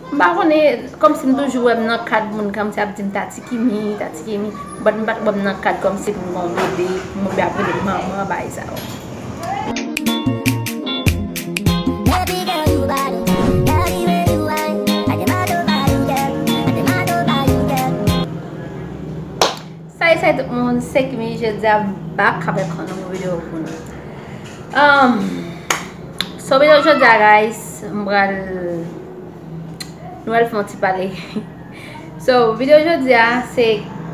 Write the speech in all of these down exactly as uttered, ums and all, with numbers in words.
M pa konnen, kòmsi m toujou wè m nan kad moun kòmsi ap di m Tati Kimi, Tati Kimi. But m pa t wè m nan kad kòmsi pou m gen yon bebe, pou m ap rele m manman, bagay sa yo. Salut, salut tout moun, se Kimi, jodi a m back avèk yon nouvo videyo pou nou. Um, so videyo jodi a, guys, m pral, nou pral fè yon ti pale. So videyo jodi a se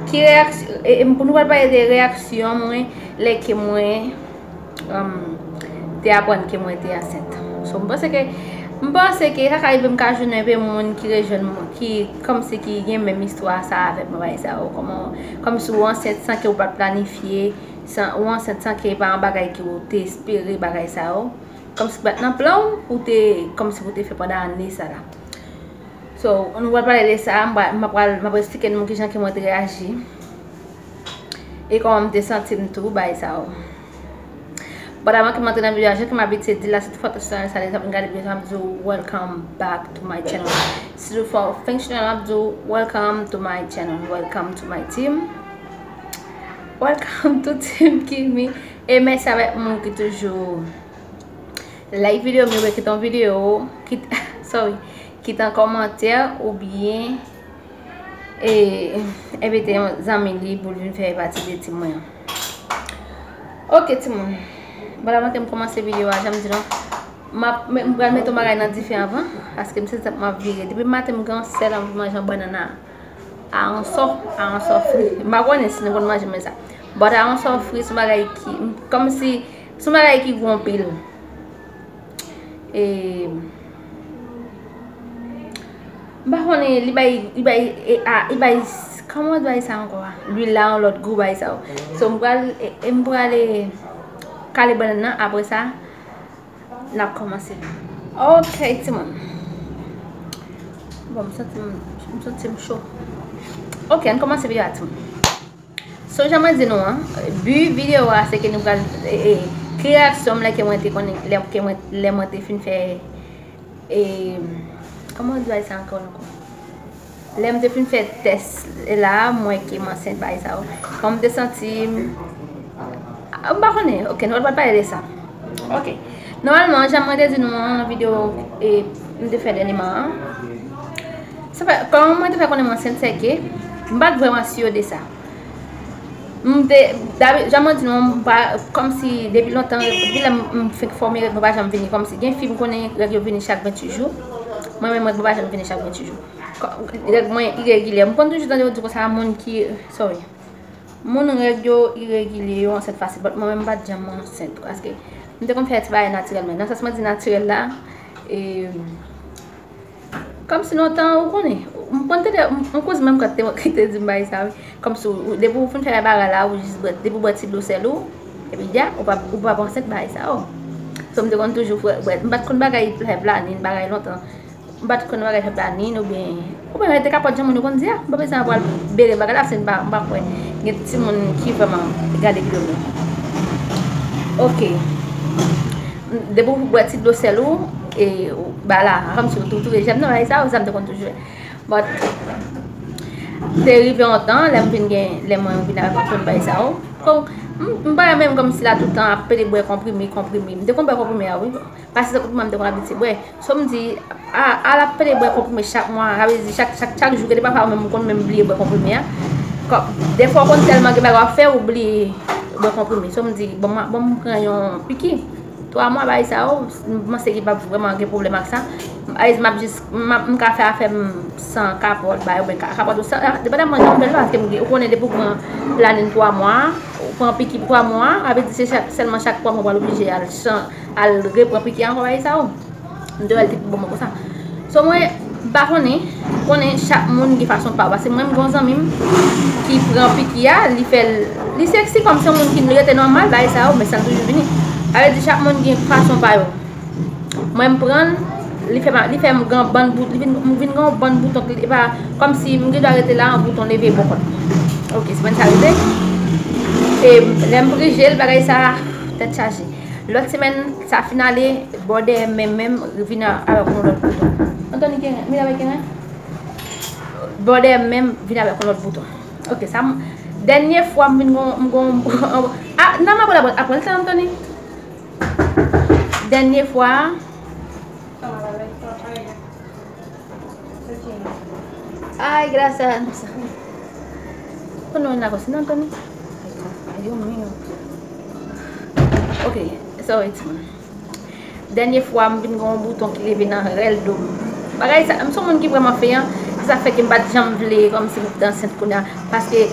ki reyaksyon, e, e, nou pral pale de reyaksyon mwen lè ke mwen um, te aprann ke mwen te ansent. So m panse ke, m panse ke sa ka rive m ka jwenn enpe moun ki rejwenn mwen, ki kòmsi ki gen menm istwa sa avèk mwen, bagay sa yo. Kòman, kòmsi w ansent san ke w pa t planifye, san, ou ansent san ke e pa yon bagay ke w te espere, bagay sa yo. Kòmsi ki pa t nan plan w, ou te, kòmsi ou te fè pandan ane sa la. So nou pral pale de sa, m pral, m pral, m pral eksplike nou kijan ke mwen te reyaji e kòman m te santi m tou, bagay sa yo. But avan ke m antre nan videyo a, jan ke m abitye di l la, si tou fò tou chanèl sa, lè w ap gade videyo sa, m ap di w welcome back to my channel. Si tou fò fenk chanèl, m ap di w welcome to my channel, welcome to my team, welcome to Team Kimi. E mèsi avèk moun ki toujou like videyo m yo, kite yon videyo, kite, sorry, kite yon kòmantè oubyen e, envite yon zanmi li pou l vin fè pati de tim mwen an. Ok, timoun. Bon, avan ke m kòmanse videyo a, jan m di nou, m ap, m pral mete yon bagay nan dife anvan, paske m santi m ap vire. Depi maten, m gen yon sèl anvi manje yon bannann a, a yon sò, a yon sò fri. M pa konnen si nou konn manje men sa. But a yon sò fri, se yon bagay ki, kòmsi, se yon bagay ki gou anpil. E, m pa konnen, li bay, li bay, e, a, li bay, kòman di bagay sa ankò a? Lwil la yon lòt gou, bagay sa yo. So, m pral, e, e m pral, e, kale bannann nan, apre sa, n ap kòmanse. Ok, timoun. Bon, m santi m, m santi m cho. Ok, ann kòmanse videyo a, timoun. So, jan mwen di nou an, bi videyo a se ke nou pral, e, e, ki reyaksyon m lè ke mwen te konnen, lè ke mwen, lè mwen te fin fè, e, kòman yo di bagay sa ankò, ankò? Lè m te fin fè tès la, m wè ke m ansent, bagay sa yo. Kòman m te santi m? A, m pa konnen. Ok, nou pral pale de sa. Ok. Nòmalman, jan mwen te di nou an, nan videyo, e, m te fè dènyèman an, sa fè, kòman mwen te fè konnen m ansent, se ke m pa t vrèman si de sa. M te, dabi, jan mwen di nou, m pa, kòmsi depi lontan, depi lè m, m fenk fòme règ mwen pa janm vini, kòmsi gen fi m konnen règ yo vini chak venntuit jou. Mwen menm, règ mwen pa janm vini chak venntuit jou. Kò-, règ mwen iregilye. M konn toujou tande yo di konsa, moun ki, sorry. Moun règ yo iregilye, yo ansent fasil. But mwen menm, m pa t janm ansent. Paske m te konn fè ti bagay natirèlman. Nan sans mwen di natirèl la, e, kòmsi lontan, ou konnen, m konn tande, m, yon kouzin menm kòt te, ki te di m bagay sa, wi. Kòmsi, ou, depi ou fin fè bagay la, ou jis bwè, depi ou bwè ti dlo sèl ou, epi dja, ou p ap, ou p ap ansent bagay sa yo. So, m te konn toujou fè, bwè, m pa t konn bagay fè planin, bagay lontan. M pa t konn bagay fè planin, oubyen, oubyen rete kapòt jan moun yo konn di a. M pa bezwen pral bere bagay la, se m pa, m pa kwè gen timoun ki vrèman gade videyo m yo. Ok. Depi ou bwè ti dlo sèl ou, e, ou, ba la, kòmsi ou tou touye jèm nan, bagay sa yo, sa m te konn toujou fè. But, te rive yon tan, lè m vin gen, lè mwen vin avèk yon konn bagay sa yo. Kon, m, m pa menm kòmsi la tout tan ap pede bwè konprime, konprime. M te konn bwè konprime a, wi. Pase tankou mwen, m te konn abitye bwè. So, m di, a, al ap pede bwè konprime chak mwa, sa vle di chak, chak, chak jou, gen de pafwa ou menm ou konn menm bliye bwè konprime a. Kòm, defwa ou konn tèlman gen bagay w ap fè, ou bliye bwè konprime. So, m di, bon, m, bon, m pran yon piki. Twa mwa, bagay sa yo, m panse ke p ap vrèman gen pwoblèm ak sa. Alèz, m ap jis, m ap, m ka fè afè m san kapòt, bagay, oubyen ka-, kapòt ou san, depandaman jan m fè l la, paske m gen, ou konnen depi ou pran planin twa mwa, ou pran piki pou twa mwa, sa vle di se chak, sèlman chak twa mwa ou pral oblije al chan-, al repran piki a ankò, bagay sa yo. M te wè l te pi bon mwen konsa. So, mwen, m pa konnen, konnen chak moun gen fason pa yo. Paske mwen, m gen yon zanmi m ki pran piki a, li fè l, li seksi kòm se yon moun ki rete nòmal, bagay sa yo, men san l toujou vini. Sa vle di chak moun gen fason pa yo. Mwen, m pran l, li fè m, li fè m gen yon bann bout-, li vin, m vin gen yon bann bouton, ki, e pa, kòmsi m gen dwa rete la, yon bouton leve bò kòt. Ok, se pa sa rete. E lè m prije l, bagay sa, tèt chaje. Lòt semèn, sa fin ale, bò dèyè m menm, menm, vin a- avèk yon lòt bouton. Anthony gen, Mila gen, bò dèyè m menm, vin avèk yon lòt bouton. Ok, sa m- dènye fwa m vin gon, m gon, ah, nan m ap apre, apre l sa, Anthony. Dènye fwa. Ay, gracias. Oh, no, una cocina, Anthony. Ay, Dios mío. Ok, sorry, timoun. Dènye fwa, m vin gen yon bouton ki leve nan rèl do m. Bagay sa, m se yon moun ki vrèman feyan. Se sa fè ke m pa t janm vle, kòmsi m te ansent kounye a. Paske,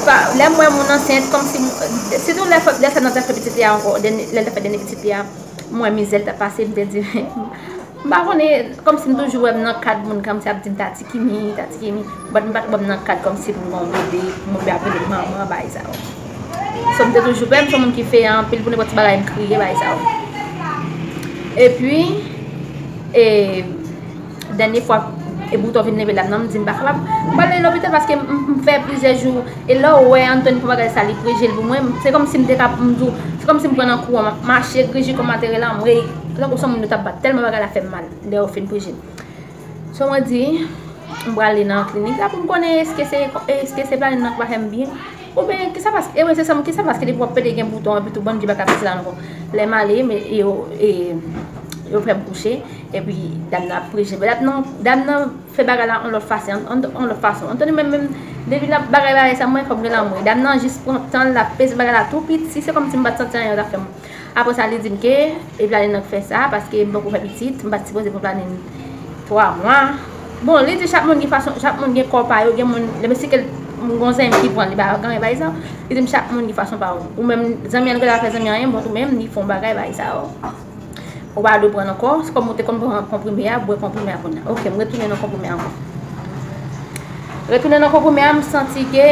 pa, lè m wè moun ansent, kòmsi m- sitou lè, lè sa nan te fè pitit li a ankò, dènye- lè l te fè dènye pitit li a, m wè mizè l t ap pase, m te di, m pa konnen, kòmsi m toujou wè m nan kad moun kòmsi ap di m tati Kimi, tati Kimi. But m pa t wè m nan kad kòmsi pou m gon bebe, pou m ap rele manman, bagay sa yo. So, m te toujou pè, m se yon moun ki feyan anpil, pou nenpòt ti bagay m kriye, bagay sa yo. Epi, e, dènye fwa, e bouton vin leve la, non, m di m pa kapab. M pral lopital paske m, m, m fè plizyè jou. E lè w wè Anthony fè bagay sa, li prije l pou mwen, se kòmsi m te ka, m di w, se kòmsi m pran nan kou an, m ap mache, griji kòm ateri la, m rey, tankou se yon moun yo t ap bat. Tèlman bagay la fè m mal, lè yo fin prije l. So, mwen di, m prale nan klinik la pou m konnen èske se, èske se planin nan k pa fè m byen. Oubyen, kisa paske, e wi, se sa, kisa paske depi w ap pede gen bouton, epi tou bann di pa ka piti la ankò. Lè m ale, men yo, e, yo fè m kouche, epi dam nan ap prije. Dam nan, dam nan fè bagay la yon lòt fason, yon, yon lòt fason. Anthony menm, menm, depi l ap bagay, bagay sa, mwen fò m gen lanmou. Dam nan jis pran tan l, l ap peze bagay la tou piti, se kòmsi m pa t santi anyen yo t ap fè m. Apre sa, li di m ke e planin nan k fè sa, paske m poko fè pitit, m pa t sipoze pran planin twa mwa. Bon, li di chak moun gen fason, chak moun gen kò pa yo, gen moun, lè m esplike l, m gon zanmi ki pran, li pa gen anyen, pa egzanp, li di m chak moun gen fason pa yo. Ou menm, zanmi an, li pa fè zanmi an anyen, bon, ou menm, li fè yon bagay, bagay sa yo. Ou pa dwe pran ankò, se kòm ou te konn pran konprime a, bwè konprime a kounye a. Ok, m retounen nan konprime a ankò. Retounen nan konprime a, m santi ke,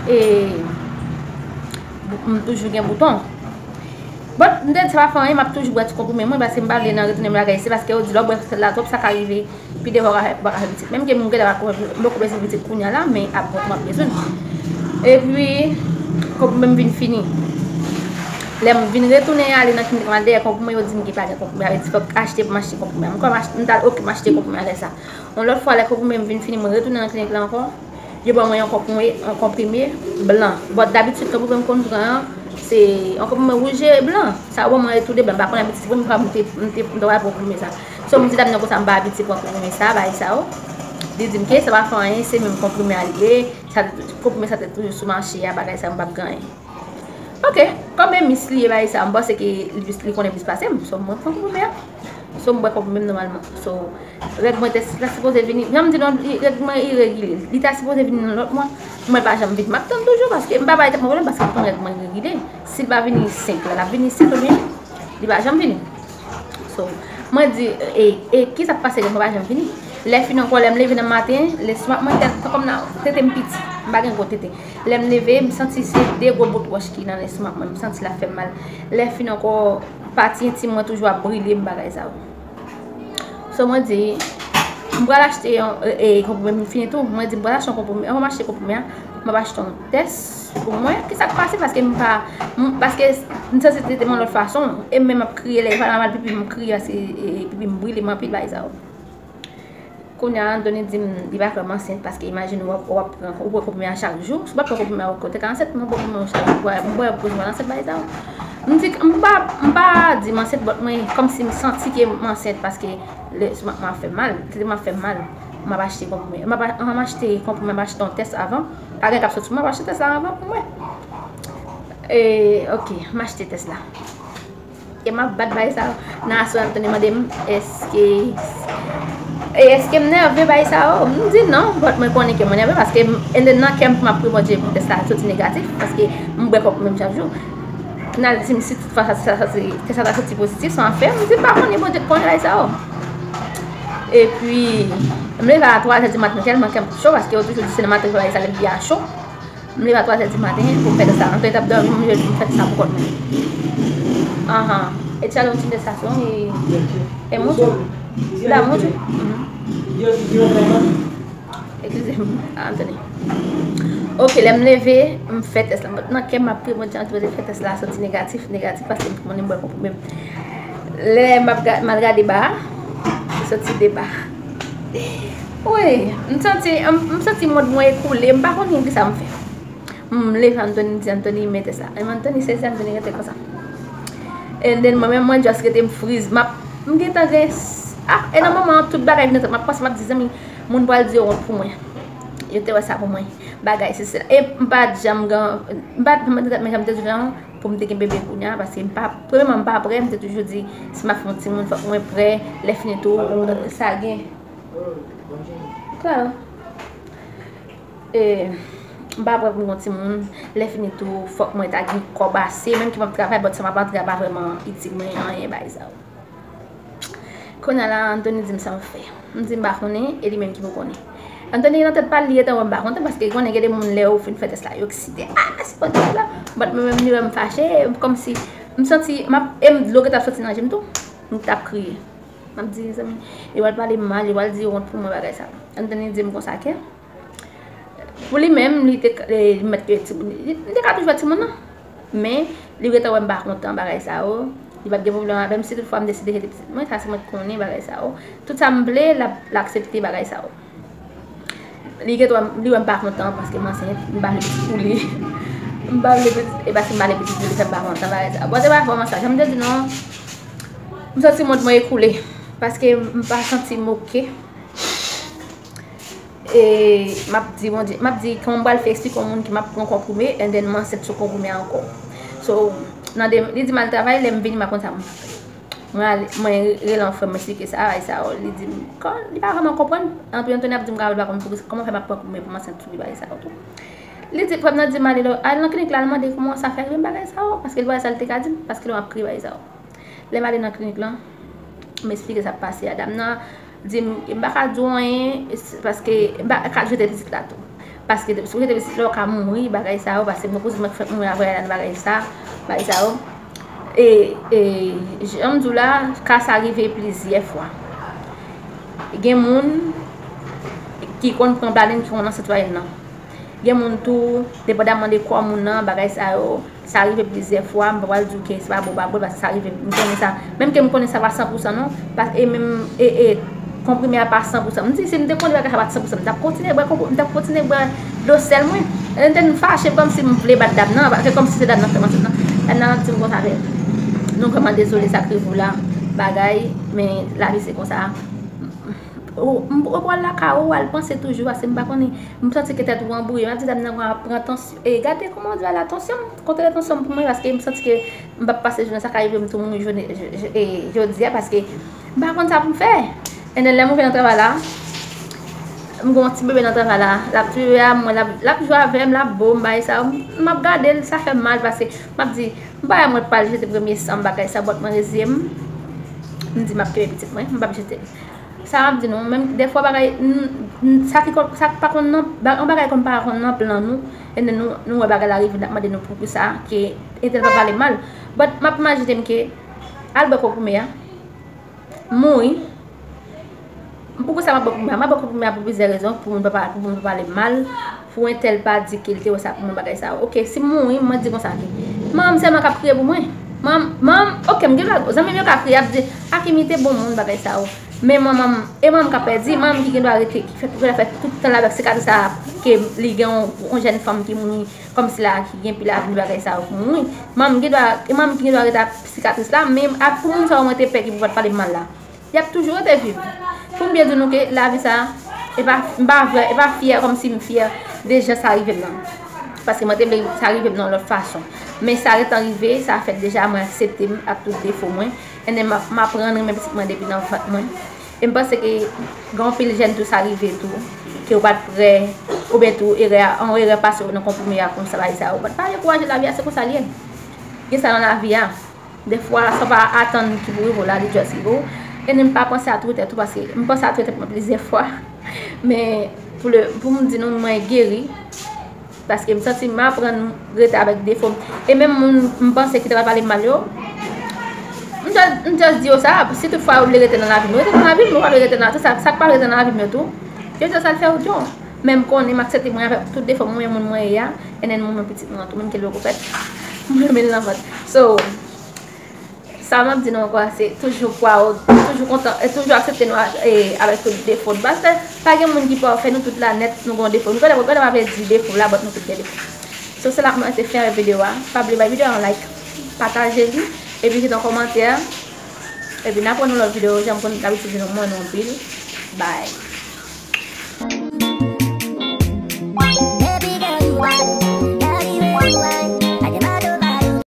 e, m toujou gen bouton. Bon, m te di sa pa fè anyen, m ap toujou bwè ti konprime mwen, paske m pa vle nan retounen bagay, se paske yo di lè w bwè sèl la twòp, sa ka rive pi devan w pa ka fè pitit. Menm ke m gentan pa ko- m poko bezwen pitit kounye a la, men ap bon m ap bezwen. Epi, konprime m vin fini. Lè m vin retounen ale nan klinik la, dèyè konprime yo di m ke pa gen konprime, sa vle di fòk achte pou m achte konprime. M kòm m t al oke m achte konprime a lè sa. Yon lòt fwa, lè konprime m vin fini, mwen retounen nan klinik la ankò. Yo ban mwen yon konprime, yon konprime blan. But dabitid, konprime m konn pran an, se yon konprime wouj e blan. Sa yo ban mwen yo tou de blan. M pa konn abitye pran, m pa, m te, m te, m te pran konprime sa. So, m di dam nan konsa, m pa abitye pran konprime sa, bagay sa yo. Li di m ke sa pa fè anyen, se menm konprime a li ye. Sa, konprime sa te toujou sou mache a, bagay sa, m p ap gen anyen. Ok, kòm e mis li ye, bagay sa, m panse ke li, li konnen plis pase m. So, mwen pran konprime a. So, m bwè konprime m nòmalman. So, règ mwen te, ta sipoze vini. Jan m di non, règ mwen iregilye. Li ta sipoze vini nan lòt mwa. Mwen pa janm vini. M ap tann toujou paske m pa bay tèt mwen pwoblèm paske m konn règ mwen iregilye. Si l pa vini senk la, l ap vini sèt oubyen li pa janm vini. So, mwen di, e, e, kisa k pase règ mwen pa janm vini? Lè fin ankò, lè m leve nan maten, lestomak mwen tèt, tankou m nan, tete m piti. M pa gen gwo tete. Lè m leve, m santi se de gwo bout wòch ki nan lestomak mwen. M santi l ap fè m mal. Lè fin ankò, pati entim mwen toujou ap brile m, bagay sa yo. So, mwen di, m pral achte yon, e, e, konprime, m fini tou. Mwen di, m pral achte yon konprime. Anvan m achte konprime a, m ap achte yon tès pou mwen. Kisa k pase? Paske m pa, m, paske m santi tete m yon lòt fason. E m menm ap kriye, lè m al pipi, m kriye paske, e, e, pipi m brile m anpil, bagay sa yo. Kounye a, Anthony di m li pa kwè m ansent, paske imajine w ap, w ap pran, ou pran konprime a chak jou. Si w pa pran konprime a, ou te ka ansent, mwen pran konprime yo chak jou, m kwè, m kwè w ap bezwen ansent, bagay sa yo. M di, m pa, m pa di m ansent, but mwen, kòmsi m santi ke m ansent, paske lestomak mwen ap fè m mal, tete mwen ap fè m mal. M ap achte konprime, m ap, anvan m achte konprime, m ap achte yon tès avan. Pa gen k ap sot sou mwen, m ap achte tès la avan pou mwen. E, ok, m achte tès la. E m ap bat bagay sa yo. Nan aswè, Anthony mande m, èske, e èske m nève bagay sa yo? M di non, but mwen konnen ke mwen nève, paske m, e nan kè m, m ap priye Bondye pou tès la soti negatif, paske m bwè konprime m chak jou. Kounye a l di m si tout fwa sa, sa, sa, tès la ta soti pozitif, sa m ap fè? M di m pa konnen, Bondye k konnen bagay sa yo. Epi, m leve a twazè di maten, tèlman kè m cho, paske yo toujou di se nan maten yo fè bagay sa, lè byen cho. M leve a twazè di maten pou m fè tès la. Antre t ap dòmi, m leve m fè tès la pou kont mwen. Anhan. E ti alon ti tès la, se yon, e, e moutou. La moutou. Mhm. Eskize m, Anthony. Ok, lè m leve, m fè tès la. Nan kè m, m ap priye Bondye an, Bondye fè tès la soti negatif, negatif, paske m konnen m bwè konprime m. Lè m ap ga- m al gade ba a, li soti de ba. Wi, m santi, m, m santi mond mwen ekoule, m pa konnen kisa m fè. M leve, Anthony di, Anthony, men tès la. E Anthony sezi, Anthony rete konsa. And then mwen menm, mwen just rete m friz. M ap, m gentan gen, ah, e nan moman an, tout bagay vin nan tèt mwen. M ap panse, m ap di, zanmi, moun pral di yo wont pou mwen. Yo te wè sa pou mwen. Bagay, se sèl. E m pa t janm gen, m pa t, m pa t janm te di jan pou m te gen bebe kounye a, paske m pa, premyèman, m pa prè, m te toujou di, si m ap fè yon timoun, fòk mwen prè, lè fini tou, sa gen. Claro. E, m pa prè pou m gen yon timoun, lè fini tou, fòk mwen ta gen kòb ase, menm ke m ap travay, but sa m ap antre a pa vrèman itil mwen anyen, bagay sa yo. Kounye a la, Anthony di m sa m fè. M di m pa konnen, e li menm ki pou konnen. Anthony nan tèt pa l, li gentan wè m pa kontan, paske konnen gen de moun lè yo fin fè tès la, yo eksite. Ah, se kontan la. But mwen menm, li wè m fache, kòmsi, m santi, m ap, e m, dlo gentan ap soti nan je m tou. M t ap kriye. M ap di, zanmi, yo pral pale m mal, yo pral di yo wont pou mwen bagay sa. Anthony di m konsa ke, pou li menm, li te, li mèt ke timoun, li, li te ka toujou wè timoun nan. Men, li gentan wè m pa kontan bagay sa yo. Li p ap gen pwoblèm avè m si toutfwa m deside jete pitit mwen, sa se mwen k konnen bagay sa yo. Tout sa m vle, l ap, l aksepte bagay sa yo. Li gentan wè m, li wè m pa kontan paske m ansent, m pa vle pitit pou li. M pa vle pitit, e paske m pa vle pitit pou li, fè m pa kontan bagay sa yo. Bon, se pa vrèman sa, jan m te di non, m santi mond mwen ekoule. Paske m pa santi m oke. E m ap di Bondye, m ap di kòman m pral fè eksplike yon moun ke m ap pran konprime, and then m ansent sou konprime a ankò. So, nan de, li di m al travay, lè m vini, m ap konn sa pou m fè. Mwen ale, mwen rele yon frè m, m eksplike sa, bagay sa yo. Li di m, kò, li pa vrèman konprann. Anpi Anthony ap di m, Carole pa konn pou kisa, kòman fè m ap pran konprime pou m ansent sou li, bagay sa yo tou. Li di, frè m nan di m ale, al nan klinik la, al mande kòman sa fè rive m bagay sa yo, paske li pa wè sa l te ka di m, paske lè m ap kriye bagay sa yo. Lè m ale nan klinik lan, m eksplike sa k pase a. Dam nan di m, m pa ka di w anyen, paske m pa ka jete pitit la tou. Paske si w jete pitit la, w ka mouri, bagay sa yo, paske m gen kouzin mwen ki fèk mouri avè l nan bagay sa, bagay sa yo. E, e, jan m di w la, ka sa rive plizyè fwa. Gen moun ki konn pran Praline ki konn ansent Praline nan. Gen moun tou, depandamman de kò moun nan, bagay sa yo, sa rive plizyè fwa, m pa pral di w ke se pa bon, pa bon, paske sa rive, m konnen sa. Menm ke m konnen sa pa san pou san non, pa, e menm, e, e, konprime a pa san pou san. M di, si m te konnen bagay sa pa san pou san, m t ap kontinye bwè konpri-, m t ap kontinye bwè dlo sèl mwen. E m te vin fache kòmsi m vle bat dam nan, paske kòmsi se dam nan fè m ansent nan. Dam nan ap di m konsa, nou vrèman dezole sa k rive w la, bagay, men lavi se konsa. Ou, m, ou pral lakay ou, w al panse toujou, paske m pa konnen, m santi ke tèt ou anbwouye. M ap di dam nan pran, pran tansyon. E gade kòman w di a la tansyon, kontwole tansyon m pou mwen, paske m santi ke m p ap pase jounen sa ka rive m tou mouri jounen, j-, j-, e, jodi a, paske m pa konn sa pou m fè. And then lè m rive nan travay la, m gen yon ti bebe nan travay la, l ap swive a mwen, l ap, l ap jwe avè m, l ap bo m, bagay sa yo. M ap gade l, sa fè m mal, paske m ap di, m pa wè mwen pral jete premye san m, bagay sa, but mwen reziye m, m di m ap kenbe pitit mwen, m p ap jete l. Sa m ap di nou, menm dèfwa bagay, n, n, sa ki kon, sa k pa konn nan, ba-, yon bagay konn pa konn nan plan nou, e nou, nou, nou wè bagay la rive, n ap mande nou poukisa ke entèl pa pale mal. But m ap imajine m ke al bwè konprime a, mouri. Poukisa m ap bwè konprime a? M ap bwè konprime a pou plizyè rezon, pou moun pa, pou moun pa pale mal. Pou entèl pa di ke l te wè sa pou mwen, bagay sa yo. Ok, si m mouri, mwen di konsa ke manman m sèlman k ap kriye pou mwen. Manman, manman, ok, m gen dwa, zanmi m yo ka kriye, ap di, Akimi te bon moun, bagay sa yo. Men manman m, e manman m k ap pèdi, manman m ki gen dwa rete, ki fè, ki fè tout tan l avèk sikatris sa a, ke li gen yon, yon jèn fanm ki mouri, kòmsi la, ki gen pil avni, bagay sa yo, pou mouri. Manman m gen dwa, e manman m ki gen dwa rete ak sikatris la, men ak pou moun sa yo mwen te pè ki pou pa t pale m mal la. Y ap toujou rete viv. Pou m byen di nou ke lavi sa, e pa, m pa vrè, e pa fyè kòmsi m fyè de jan sa rive m nan. Paske mwen te vle sa rive m nan yon lòt fason. Men sa gentan rive, sa fèt deja, mwen aksepte m ak tout defo mwen. And then m ap, m aprann renmen pitit mwen depi nan vant mwen. E m panse ke gen anpil jèn tou sa rive tou, ke yo pa t prè, oubyen tou erè, yon erè pase yo nan konprime a konsa bagay sa yo. But pa dekouraje, lavi a se konsa l ye. Gen sa nan lavi a. Dèfwa, sa w pa atann ki pou rive w la, li just rive w. E m pa panse a touye tèt ou, paske m panse a touye tèt mwen plizyè fwa. Men, pou le, pou m di nou, mwen geri. Paske m santi m aprann rete avèk defo m. E menm moun m panse ki ta pral pale m mal yo, m just, m just di yo sa, si tout fwa yo vle rete nan lavi m, rete nan lavi m, yo pa vle rete nan, tout sa, sa k pa rete nan lavi m yo tou, yo just al fè wout yo. Men m konnen m aksepte mwen avèk tout defo mwen, moun mwen ye a, and then mwen menm pitit mwen an tou, menm ke l poko fèt, mwen renmen l nan vant. So, sa m ap di nou ankò, se toujou proud, toujou kontan, e toujou aksepte nou a- e avèk tout defo nou. Paske pa gen moun ki pafè, nou tout la nèt, nou gen defo. Nou pa ta pa vle di defo la, but nou tout gen defo. So, se la m te fè avèk videyo a. Pa bliye bay videyo a yon like, pataje li, epi kite yon kòmantè. Epi n ap wè nan lòt videyo, jan m konn dabitid di nou, m renmen nou anpil. Bye.